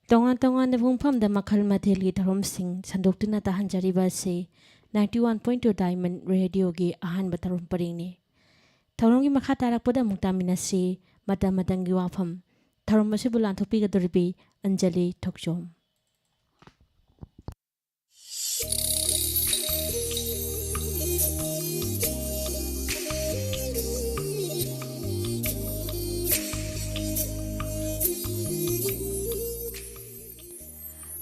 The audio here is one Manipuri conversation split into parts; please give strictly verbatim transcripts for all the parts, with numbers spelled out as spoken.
ꯇꯣꯉꯥꯟ ꯇꯣꯉꯥꯟꯕ ꯄꯨꯡꯐꯝꯗ ꯃꯈꯜ ꯃꯊꯦꯜꯒꯤ ꯊꯧꯔꯝꯁꯤꯡ ꯁꯟꯗꯣꯛꯇꯨꯅ ꯇꯥꯍꯟꯖꯔꯤꯕ ꯑꯁꯤ ninety one point two Diamond Radioꯒꯤ ꯑꯍꯥꯟꯕ ꯊꯧꯔꯝ ꯄꯔꯤꯡꯅꯤ꯫ ꯊꯧꯔꯝꯒꯤ ꯃꯈꯥ ꯇꯥꯔꯛꯄꯗ ꯑꯃꯨꯛ ꯇꯥꯃꯤꯟꯅꯁꯤ꯫ ꯃꯇꯝ ꯃꯇꯝꯒꯤ ꯋꯥꯐꯝ꯫ ꯊꯧꯔꯝ ꯑꯁꯤꯕꯨ ꯂꯥꯟꯊꯣꯛꯄꯤꯒꯗꯧꯔꯤꯕꯤ ꯑꯟꯖꯂꯤ ꯊꯣꯛꯆꯣꯝ꯫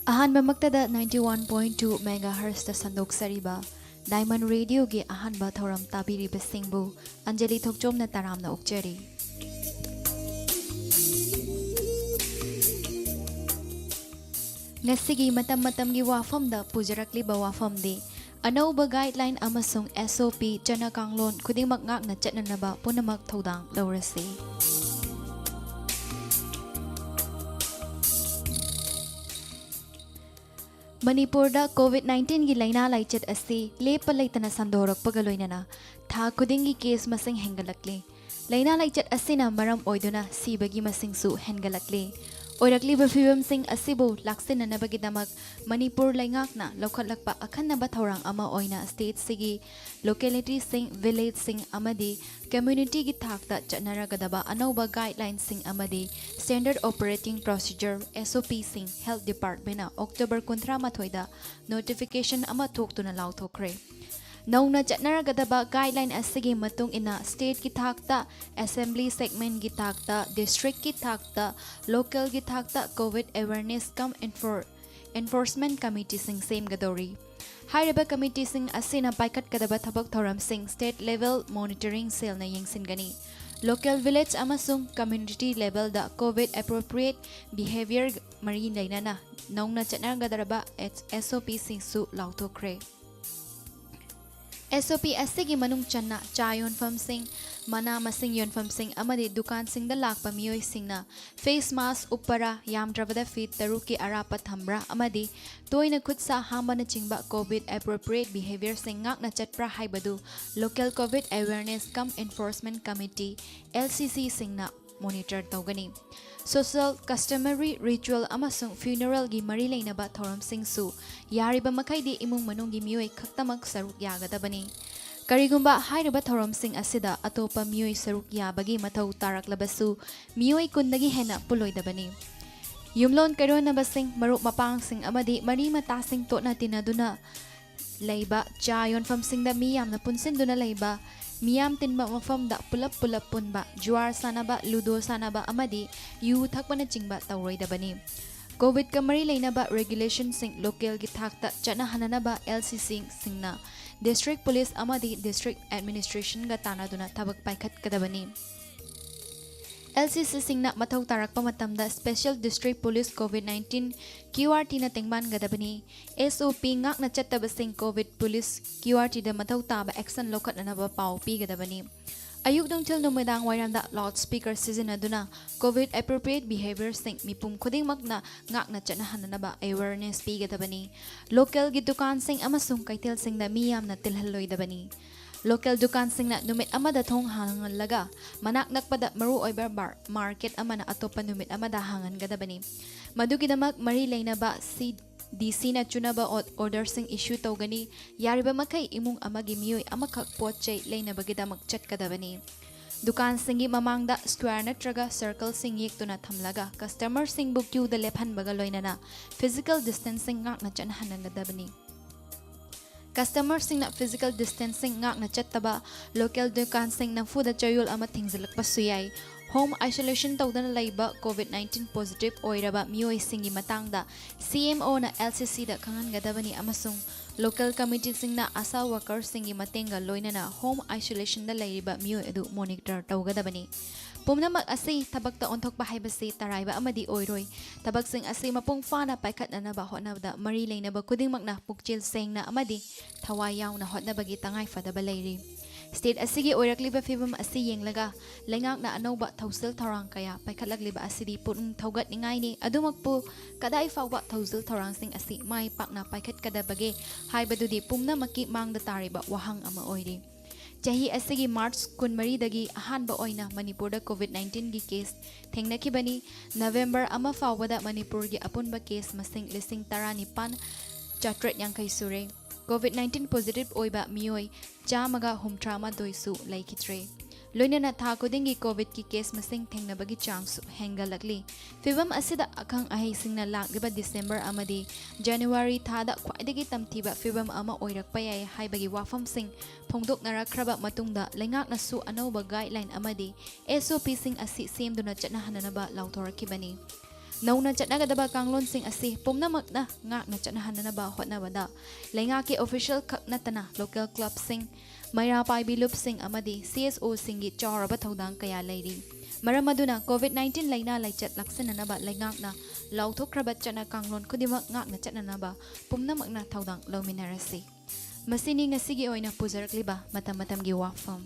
ꯑꯍꯥꯟꯕꯃꯛꯇꯗ ninety one point two megahertzꯇ ꯁꯟꯗꯣꯛꯆꯔꯤꯕ Diamond Radioꯒꯤ ꯑꯍꯥꯟꯕ ꯊꯧꯔꯝ ꯇꯥꯕꯤꯔꯤꯕꯁꯤꯡꯕꯨ ꯑꯟꯖꯂꯤ ꯊꯣꯛꯆꯣꯝꯅ ꯇꯔꯥꯝꯅ ꯑꯣꯛꯆꯔꯤ꯫ ꯉꯁꯤꯒꯤ ꯃꯇꯝ ꯃꯇꯝꯒꯤ ꯋꯥꯐꯝꯗ ꯄꯨꯖꯔꯛꯂꯤꯕ ꯋꯥꯐꯝꯗꯤ ꯑꯅꯧꯕ guideline ꯑꯃꯁꯨꯡ S O P ꯆꯠꯅ ꯀꯥꯡꯂꯣꯟ ꯈꯨꯗꯤꯡꯃꯛ ꯉꯥꯛꯅ ꯆꯠꯅꯅꯕ ꯄꯨꯝꯅꯃꯛ ꯊꯧꯗꯥꯡ ꯂꯧꯔꯁꯤ꯫ ꯃꯅꯤꯄꯨꯔꯗ COVID nineteenꯒꯤ ꯂꯥꯏꯅꯥ ꯂꯥꯏꯆꯠ ꯑꯁꯤ ꯂꯦꯞꯄ ꯂꯩꯇꯅ ꯁꯟꯗꯣꯔꯛꯄꯒ ꯂꯣꯏꯅꯅ ꯊꯥ ꯈꯨꯗꯤꯡꯒꯤ case ꯃꯁꯤꯡ ꯍꯦꯟꯒꯠꯂꯛꯂꯤ꯫ ꯂꯥꯏꯅꯥ ꯂꯥꯏꯆꯠ ꯑꯁꯤꯅ ꯃꯔꯝ ꯑꯣꯏꯗꯨꯅ ꯁꯤꯕꯒꯤ ꯃꯁꯤꯡꯁꯨ ꯍꯦꯟꯒꯠꯂꯛꯂꯤ꯫ ꯑꯣꯏꯔꯛꯂꯤꯕ ꯐꯤꯕꯝꯁꯤꯡ ꯑꯁꯤꯕꯨ ꯂꯥꯛꯁꯤꯟꯅꯅꯕꯒꯤꯗꯃꯛ ꯃꯅꯤꯄꯨꯔ ꯂꯩꯉꯥꯛꯅ ꯂꯧꯈꯠꯂꯛꯄ ꯑꯈꯟꯅꯕ ꯊꯧꯔꯥꯡ ꯑꯃ ꯑꯣꯏꯅ stateꯁꯤꯒꯤ localityꯁꯤꯡ, villageꯁꯤꯡ ꯑꯃꯗꯤ communityꯒꯤ ꯊꯥꯛꯇ ꯆꯠꯅꯔꯒꯗꯕ ꯑꯅꯧꯕ guidelineꯁꯤꯡ ꯑꯃꯗꯤ standard operating procedure, S O Pꯁꯤꯡ health departmentꯅ October ꯀꯨꯟꯊ꯭ꯔꯥ ꯃꯥꯊꯣꯏꯗ notification ꯑꯃ ꯊꯣꯛꯇꯨꯅ ꯂꯥꯎꯊꯣꯛꯈ꯭ꯔꯦ꯫ ꯅꯧꯅ ꯆꯠꯅꯔꯒꯗꯕ guideline ꯑꯁꯤꯒꯤ ꯃꯇꯨꯡ ꯏꯟꯅ stateꯀꯤ ꯊꯥꯛꯇ, assembly segmentꯀꯤ ꯊꯥꯛꯇ, districtꯀꯤ ꯊꯥꯛꯇ, localꯒꯤ ꯊꯥꯛꯇ COVID awareness cum enfor-, enforcement committeeꯁꯤꯡ ꯁꯦꯝꯒꯗꯧꯔꯤ꯫ ꯍꯥꯏꯔꯤꯕ committeeꯁꯤꯡ ꯑꯁꯤꯅ ꯄꯥꯏꯈꯠꯀꯗꯕ ꯊꯕꯛ ꯊꯧꯔꯝꯁꯤꯡ state level monitoring cellꯅ ꯌꯦꯡꯁꯤꯟꯒꯅꯤ꯫ Local village ꯑꯃꯁꯨꯡ community levelꯗ COVID appropriate behavior ꯃꯔꯤ ꯂꯩꯅꯅ ꯅꯧꯅ ꯆꯠꯅꯒꯗꯧꯔꯕ S O Pꯁꯤꯡꯁꯨ ꯂꯥꯎꯊꯣꯛꯈ꯭ꯔꯦ꯫ S O P ꯑꯁꯤꯒꯤ ꯃꯅꯨꯡ ꯆꯟꯅ ꯆꯥ ꯌꯣꯟꯐꯝꯁꯤꯡ, ꯃꯅꯥ ꯃꯁꯤꯡ ꯌꯣꯟꯐꯝꯁꯤꯡ ꯑꯃꯗꯤ ꯗꯨꯀꯥꯟꯁꯤꯡꯗ ꯂꯥꯛꯄ ꯃꯤꯑꯣꯏꯁꯤꯡꯅ face mask ꯎꯞꯄꯔꯥ, ꯌꯥꯝꯗ꯭ꯔꯕꯗ feet ꯇꯔꯨꯛꯀꯤ ꯑꯔꯥꯞꯄ ꯊꯝꯕ꯭ꯔꯥ ꯑꯃꯗꯤ ꯇꯣꯏꯅ ꯈꯨꯠ ꯁꯥ ꯍꯥꯝꯕꯅꯆꯤꯡꯕ COVID appropriate behaviorꯁꯤꯡ ꯉꯥꯛꯅ ꯆꯠꯄ꯭ꯔꯥ ꯍꯥꯏꯕꯗꯨ local COVID awareness cum enforcement committee, L C Cꯁꯤꯡꯅ ꯃꯣꯅꯤꯇꯔ ꯇꯧꯒꯅꯤ꯫ ꯁꯣꯁꯤꯌꯦꯜ, ꯀꯁꯇꯃꯔꯤ, ꯔꯤꯆꯨꯋꯦꯜ ꯑꯃꯁꯨꯡ ꯐ꯭ꯌꯨꯅꯔꯦꯜꯒꯤ ꯃꯔꯤ ꯂꯩꯅꯕ ꯊꯧꯔꯝꯁꯤꯡꯁꯨ ꯌꯥꯔꯤꯕ ꯃꯈꯩꯗꯤ ꯏꯃꯨꯡ ꯃꯅꯨꯡꯒꯤ ꯃꯤꯑꯣꯏ ꯈꯛꯇꯃꯛ ꯁꯔꯨꯛ ꯌꯥꯒꯗꯕꯅꯤ꯫ ꯀꯔꯤꯒꯨꯝꯕ ꯍꯥꯏꯔꯤꯕ ꯊꯧꯔꯝꯁꯤꯡ ꯑꯁꯤꯗ ꯑꯇꯣꯞꯄ ꯃꯤꯑꯣꯏ ꯁꯔꯨꯛ ꯌꯥꯕꯒꯤ ꯃꯊꯧ ꯇꯥꯔꯛꯂꯕꯁꯨ, ꯃꯤꯑꯣꯏ ꯀꯨꯟꯗꯒꯤ ꯍꯦꯟꯅ ꯄꯨꯜꯂꯣꯏꯗꯕꯅꯤ꯫ ꯌꯨꯝꯂꯣꯟ ꯀꯩꯔꯣꯟꯅꯕꯁꯤꯡ, ꯃꯔꯨꯞ ꯃꯄꯥꯡꯁꯤꯡ ꯑꯃꯗꯤ ꯃꯔꯤ ꯃꯇꯥꯁꯤꯡ ꯇꯣꯠꯅ ꯇꯤꯟꯅꯗꯨꯅ ꯂꯩꯕ, ꯆꯥ ꯌꯣꯟꯐꯝꯁꯤꯡꯗ ꯃꯤ ꯌꯥꯝꯅ ꯄꯨꯟꯁꯤꯟꯗꯨꯅ ꯂꯩꯕ, ꯃꯤꯌꯥꯝ ꯇꯤꯟꯕ ꯃꯐꯝꯗ ꯄꯨꯂꯞ ꯄꯨꯂꯞ ꯄꯨꯟꯕ, ꯖꯨꯋꯥꯔ ꯁꯥꯟꯅꯕ, ꯂꯨꯗꯣ ꯁꯥꯟꯅꯕ ꯑꯃꯗꯤ ꯌꯨ ꯊꯛꯄꯅꯆꯤꯡꯕ ꯇꯧꯔꯣꯏꯗꯕꯅꯤ꯫ ꯀꯣꯚꯤꯗꯀ ꯃꯔꯤ ꯂꯩꯅꯕ ꯔꯦꯒꯨꯂꯦꯁꯟꯁꯤꯡ ꯂꯣꯀꯦꯜꯒꯤ ꯊꯥꯛꯇ ꯆꯠꯅꯍꯟꯅꯅꯕ ꯑꯦꯜ ꯁꯤ ꯁꯤꯁꯤꯡꯅ ꯗꯤꯁꯇ꯭ꯔꯤꯛ ꯄꯨꯂꯤꯁ ꯑꯃꯗꯤ ꯗꯤꯁꯇ꯭ꯔꯤꯛ ꯑꯦꯗꯃꯤꯅꯤꯁꯇ꯭ꯔꯦꯁꯟꯒ ꯇꯥꯟꯅꯗꯨꯅ ꯊꯕꯛ ꯄꯥꯏꯈꯠꯀꯗꯕꯅꯤ꯫ ꯑꯦꯜ ꯁꯤ ꯁꯤꯁꯤꯡꯅ ꯃꯊꯧ ꯇꯥꯔꯛꯄ ꯃꯇꯝꯗ special district police covid nineteen Q R ꯇꯤꯅ ꯇꯦꯡꯕꯥꯟꯒꯗꯕꯅꯤ꯫ ꯑꯦꯁ ꯑꯣ ꯄꯤ ꯉꯥꯛꯅ ꯆꯠꯇꯕꯁꯤꯡ ꯀꯣꯚꯤꯗ ꯄꯨꯂꯤꯁ ꯀ꯭ꯌꯨ ꯑꯥꯔ ꯇꯤꯗ ꯃꯊꯧ ꯇꯥꯕ ꯑꯦꯛꯁꯟ ꯂꯧꯈꯠꯅꯅꯕ ꯄꯥꯎ ꯄꯤꯒꯗꯕꯅꯤ꯫ ꯑꯌꯨꯛ ꯅꯨꯡꯊꯤꯜ ꯅꯨꯃꯤꯗꯥꯡ ꯋꯥꯏꯔꯝꯗ ꯂꯥꯎꯗ ꯁ꯭ꯄꯤꯀꯔ ꯁꯤꯖꯤꯟꯅꯗꯨꯅ ꯀꯣꯚꯤꯗ ꯑꯦꯄ꯭ꯔꯣꯄ꯭ꯔꯤꯌꯦꯠ ꯕꯤꯍꯦꯕꯤꯌꯔꯁꯤꯡ ꯃꯤꯄꯨꯝ ꯈꯨꯗꯤꯡꯃꯛꯅ ꯉꯥꯛꯅ ꯆꯠꯅꯍꯟꯅꯅꯕ ꯑꯦꯋꯦꯌꯔꯅꯦꯁ ꯄꯤꯒꯗꯕꯅꯤ꯫ ꯂꯣꯀꯦꯜꯒꯤ ꯗꯨꯀꯥꯟꯁꯤꯡ ꯑꯃꯁꯨꯡ ꯀꯩꯊꯦꯜꯁꯤꯡꯗ ꯃꯤ ꯌꯥꯝꯅ ꯇꯤꯜꯍꯜꯂꯣꯏꯗꯕꯅꯤ꯫ ꯂꯣꯀꯦꯜ ꯗꯨꯀꯥꯟꯁꯤꯡꯅ ꯅꯨꯃꯤꯠ ꯑꯃꯗ ꯊꯣꯡ ꯍꯥꯡꯍꯜꯂꯒ, ꯃꯅꯥꯛ ꯅꯛꯄꯗ ꯃꯔꯨꯑꯣꯏꯕ ꯃꯥꯔ-, ꯃꯥꯔꯀꯦꯠ ꯑꯃꯅ ꯑꯇꯣꯞꯄ ꯅꯨꯃꯤꯠ ꯑꯃꯗ ꯍꯥꯡꯍꯟꯒꯗꯕꯅꯤ꯫ ꯃꯗꯨꯒꯤꯗꯃꯛ ꯃꯔꯤ ꯂꯩꯅꯕ ꯁꯤ ꯗꯤ ꯁꯤꯅ ꯆꯨꯅꯕ ꯑꯣ-, ꯑꯣꯔꯗꯔꯁꯤꯡ ꯏꯁꯨ ꯇꯧꯒꯅꯤ꯫ ꯌꯥꯔꯤꯕ ꯃꯈꯩ ꯏꯃꯨꯡ ꯑꯃꯒꯤ ꯃꯤꯑꯣꯏ ꯑꯃꯈꯛ ꯄꯣꯠ ꯆꯩ ꯂꯩꯅꯕꯒꯤꯗꯃꯛ ꯆꯠꯀꯗꯕꯅꯤ꯫ ꯗꯨꯀꯥꯟꯁꯤꯡꯒꯤ ꯃꯃꯥꯡꯗ ꯁ꯭ꯀ꯭ꯋꯥꯔ ꯅꯠꯇ꯭ꯔꯒ ꯁꯔꯀꯜꯁꯤꯡ ꯌꯦꯛꯇꯨꯅ ꯊꯝꯂꯒ, ꯀꯁꯇꯃꯔꯁꯤꯡꯕꯨ ꯀ꯭ꯌꯨꯗ ꯂꯦꯞꯍꯟꯕꯒ ꯂꯣꯏꯅꯅ ꯐꯤꯖꯤꯀꯦꯜ ꯗꯤꯁꯇꯦꯟꯁꯤꯡ ꯉꯥꯛꯅ ꯆꯠꯅꯍꯟꯒꯗꯕꯅꯤ꯫ ꯀꯁꯇꯃꯔꯁꯤꯡꯅ ꯐꯤꯖꯤꯀꯦꯜ ꯗꯤꯁꯇꯦꯟꯁꯤꯡ ꯉꯥꯛꯅ ꯆꯠꯇꯕ, ꯂꯣꯀꯦꯜ ꯗꯨꯀꯥꯟꯁꯤꯡ ꯅꯝꯐꯨꯗ ꯆꯌꯣꯜ ꯑꯃ ꯊꯤꯡꯖꯤꯜꯂꯛꯄꯁꯨ ꯌꯥꯏ꯫ ꯍꯣꯝ ꯑꯥꯏꯁꯣꯂꯦꯁꯟ ꯇꯧꯗꯅ ꯂꯩꯕ ꯀꯣꯚꯤꯗ ꯅꯥꯏꯟꯇꯤꯟ ꯄꯣꯖꯤꯇꯤꯚ ꯑꯣꯏꯔꯕ ꯃꯤꯑꯣꯏꯁꯤꯡꯒꯤ ꯃꯇꯥꯡꯗ ꯁꯤ ꯑꯦꯝ ꯑꯣꯅ ꯑꯦꯜ ꯁꯤ ꯁꯤꯗ ꯈꯪꯍꯟꯒꯗꯕꯅꯤ ꯑꯃꯁꯨꯡ ꯂꯣꯀꯦꯜ ꯀꯃꯤꯇꯤꯁꯤꯡꯅ ꯑꯥꯁꯥ ꯋꯥꯔꯀꯔꯁꯤꯡꯒꯤ ꯃꯇꯦꯡꯒ ꯂꯣꯏꯅꯅ ꯍꯣꯝ ꯑꯥꯏꯁꯣꯂꯦꯁꯟꯗ ꯂꯩꯔꯤꯕ ꯃꯤꯑꯣꯏ ꯑꯗꯨ ꯃꯣꯅꯤꯇꯔ ꯇꯧꯒꯗꯕꯅꯤ꯫ ꯄꯨꯝꯅꯃꯛ ꯑꯁꯤ ꯊꯕꯛꯇ ꯑꯣꯟꯊꯣꯛꯄ ꯍꯥꯏꯕꯁꯤ ꯇꯔꯥꯏꯕ ꯑꯃꯗꯤ ꯑꯣꯏꯔꯣꯏ꯫ ꯊꯕꯛꯁꯤꯡ ꯑꯁꯤ ꯃꯄꯨꯡ ꯐꯥꯅ ꯄꯥꯏꯈꯠꯅꯅꯕ ꯍꯣꯠꯅꯕꯗ ꯃꯔꯤ ꯂꯩꯅꯕ ꯈꯨꯗꯤꯡꯃꯛꯅ ꯄꯨꯛꯆꯦꯜ ꯁꯦꯡꯅ ꯑꯃꯗꯤ ꯊꯋꯥꯏ ꯌꯥꯎꯅ ꯍꯣꯠꯅꯕꯒꯤ ꯇꯉꯥꯏ ꯐꯗꯕ ꯂꯩꯔꯤ꯫ ꯁ꯭ꯇꯦꯠ ꯑꯁꯤꯒꯤ ꯑꯣꯏꯔꯛꯂꯤꯕ ꯐꯤꯕꯝ ꯑꯁꯤ ꯌꯦꯡꯂꯒ ꯂꯩꯉꯥꯛꯅ ꯑꯅꯧꯕ ꯊꯧꯁꯤꯜ ꯊꯧꯔꯥꯡ ꯀꯌꯥ ꯄꯥꯏꯈꯠꯂꯛꯂꯤꯕ ꯑꯁꯤꯗꯤ ꯄꯨꯛꯅꯤꯡ ꯊꯧꯒꯠꯅꯤꯡꯉꯥꯏꯅꯤ꯫ ꯑꯗꯨꯃꯛꯄꯨ ꯀꯗꯥꯏ ꯐꯥꯎꯕ ꯊꯧꯁꯤꯜ ꯊꯧꯔꯥꯡꯁꯤꯡ ꯑꯁꯤ ꯃꯥꯏ ꯄꯥꯛꯅ ꯄꯥꯏꯈꯠꯀꯗꯕꯒꯦ ꯍꯥꯏꯕꯗꯨꯗꯤ ꯄꯨꯝꯅꯃꯛꯀꯤ ꯃꯥꯡꯗ ꯇꯥꯔꯤꯕ ꯋꯥꯍꯪ ꯑꯃ ꯑꯣꯏꯔꯤ꯫ ꯆꯍꯤ ꯑꯁꯤꯒꯤ ꯃꯥꯔꯆ ꯀꯨꯟꯃꯔꯤꯗꯒꯤ ꯑꯍꯥꯟꯕ ꯑꯣꯏꯅ ꯃꯅꯤꯄꯨꯔꯗ ꯀꯣꯚꯤꯗ ꯅꯥꯏꯟꯇꯤꯟꯒꯤ ꯀꯦꯁ ꯊꯦꯡꯅꯈꯤꯕꯅꯤ꯫ ꯅꯕꯦꯝꯕꯔ ꯑꯃ ꯐꯥꯎꯕꯗ ꯃꯅꯤꯄꯨꯔꯒꯤ ꯑꯄꯨꯟꯕ ꯀꯦꯁ ꯃꯁꯤꯡ ꯂꯤꯁꯤꯡ ꯇꯔꯥꯅꯤꯄꯥꯟ ꯆꯥꯇ꯭ꯔꯦꯠ ꯌꯥꯡꯈꯩ ꯁꯨꯔꯦ꯫ ꯀꯣꯚꯤꯗ ꯅꯥꯏꯟꯇꯤꯟ ꯄꯣꯖꯤꯇꯤꯚ ꯑꯣꯏꯕ ꯃꯤꯑꯣꯏ ꯆꯥꯝꯃꯒ ꯍꯨꯝꯗ꯭ꯔꯥ ꯃꯥꯊꯣꯏꯁꯨ ꯂꯩꯈꯤꯗ꯭ꯔꯦ꯫ ꯂꯣꯏꯅꯅ ꯊꯥ ꯈꯨꯗꯤꯡꯒꯤ ꯀꯣꯚꯤꯗꯀꯤ ꯀꯦꯁ ꯃꯁꯤꯡ ꯊꯦꯡꯅꯕꯒꯤ ꯆꯥꯡꯁꯨ ꯍꯦꯟꯒꯠꯂꯛꯂꯤ꯫ ꯐꯤꯚꯝ ꯑꯁꯤꯗ ꯑꯈꯪ ꯑꯍꯩꯁꯤꯡꯅ ꯂꯥꯛꯂꯤꯕ ꯗꯤꯁꯦꯝꯕꯔ ꯑꯃꯗꯤ ꯖꯅꯋꯥꯔꯤ ꯊꯥꯗ ꯈ꯭ꯋꯥꯏꯗꯒꯤ ꯇꯝꯊꯤꯕ ꯐꯤꯚꯝ ꯑꯃ ꯑꯣꯏꯔꯛꯄ ꯌꯥꯏ ꯍꯥꯏꯕꯒꯤ ꯋꯥꯐꯝꯁꯤꯡ ꯐꯣꯡꯗꯣꯛꯅꯔꯛꯈ꯭ꯔꯕ ꯃꯇꯨꯡꯗ ꯂꯩꯉꯥꯛꯅꯁꯨ ꯑꯅꯧꯕ ꯒꯥꯏꯗꯂꯥꯏꯟ ꯑꯃꯗꯤ ꯑꯦꯁ ꯑꯣ ꯄꯤꯁꯤꯡ ꯑꯁꯤ ꯁꯦꯝꯗꯨꯅ ꯆꯠꯅꯍꯟꯅꯅꯕ ꯂꯥꯎꯊꯣꯔꯛꯈꯤꯕꯅꯤ꯫ ꯅꯧꯅ ꯆꯠꯅꯒꯗꯕ ꯀꯥꯡꯂꯣꯟꯁꯤꯡ ꯑꯁꯤ ꯄꯨꯝꯅꯃꯛꯅ ꯉꯥꯛꯅ ꯆꯠꯅꯍꯟꯅꯅꯕ ꯍꯣꯠꯅꯕꯗ ꯂꯩꯉꯥꯛꯀꯤ ꯑꯣꯐꯤꯁꯤꯌꯦꯜ ꯈꯛ ꯅꯠꯇꯅ ꯂꯣꯀꯦꯜ ꯀ꯭ꯂꯕꯁꯤꯡ, ꯃꯩꯔꯥ ꯄꯥꯏꯕꯤ ꯂꯨꯞꯁꯤꯡ ꯑꯃꯗꯤ ꯁꯤ ꯑꯦꯁ ꯑꯣꯁꯤꯡꯒꯤ ꯆꯥꯎꯔꯕ ꯊꯧꯗꯥꯡ ꯀꯌꯥ ꯂꯩꯔꯤ꯫ ꯃꯔꯝ ꯑꯗꯨꯅ ꯀꯣꯚꯤꯗ ꯅꯥꯏꯟꯇꯤꯟ ꯂꯥꯏꯅꯥ ꯂꯥꯏꯆꯠ ꯂꯥꯛꯁꯤꯟꯅꯅꯕ ꯂꯩꯉꯥꯛꯅ ꯂꯥꯎꯊꯣꯛꯈ꯭ꯔꯕ ꯆꯠꯅ ꯀꯥꯡꯂꯣꯟ ꯈꯨꯗꯤꯡꯃꯛ ꯉꯥꯛꯅ ꯆꯠꯅꯅꯕ ꯄꯨꯝꯅꯃꯛꯅ ꯊꯧꯗꯥꯡ ꯂꯧꯃꯤꯟꯅꯔꯁꯤ꯫ ꯃꯁꯤꯅꯤ ꯉꯁꯤꯒꯤ ꯑꯣꯏꯅ ꯄꯨꯖꯔꯛꯂꯤꯕ ꯃꯇꯝ ꯃꯇꯝꯒꯤ ꯋꯥꯐꯝ꯫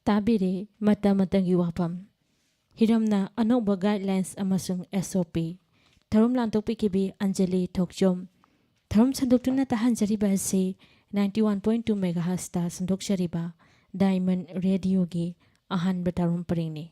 ꯇꯥꯕꯤꯔꯤ ꯃꯇꯝ ꯃꯇꯝꯒꯤ ꯋꯥꯐꯝ꯫ ꯍꯤꯔꯝꯅ ꯑꯅꯧꯕ ꯒꯥꯏꯗꯂꯥꯏꯟꯁ ꯑꯃꯁꯨꯡ ꯑꯦꯁ ꯑꯣ ꯄꯤ꯫ ꯊꯧꯔꯝ ꯂꯥꯟꯊꯣꯛꯄꯤꯈꯤꯕꯤ ꯑꯟꯖꯂꯤ ꯊꯣꯛꯆꯣꯝ꯫ ꯊꯧꯔꯝ ꯁꯟꯗꯣꯛꯇꯨꯅ ꯇꯥꯍꯟꯖꯔꯤꯕ ꯑꯁꯤ ꯅꯥꯏꯟꯇꯤ ꯋꯥꯟ ꯄꯣꯏꯟ ꯇꯨ ꯃꯦꯒꯥꯍꯔꯠꯁꯇ ꯁꯟꯗꯣꯛꯆꯔꯤꯕ ꯗꯥꯏꯃꯟ ꯔꯦꯗꯤꯑꯣꯒꯤ ꯑꯍꯥꯟꯕ ꯊꯧꯔꯝ ꯄꯔꯤꯡꯅꯤ꯫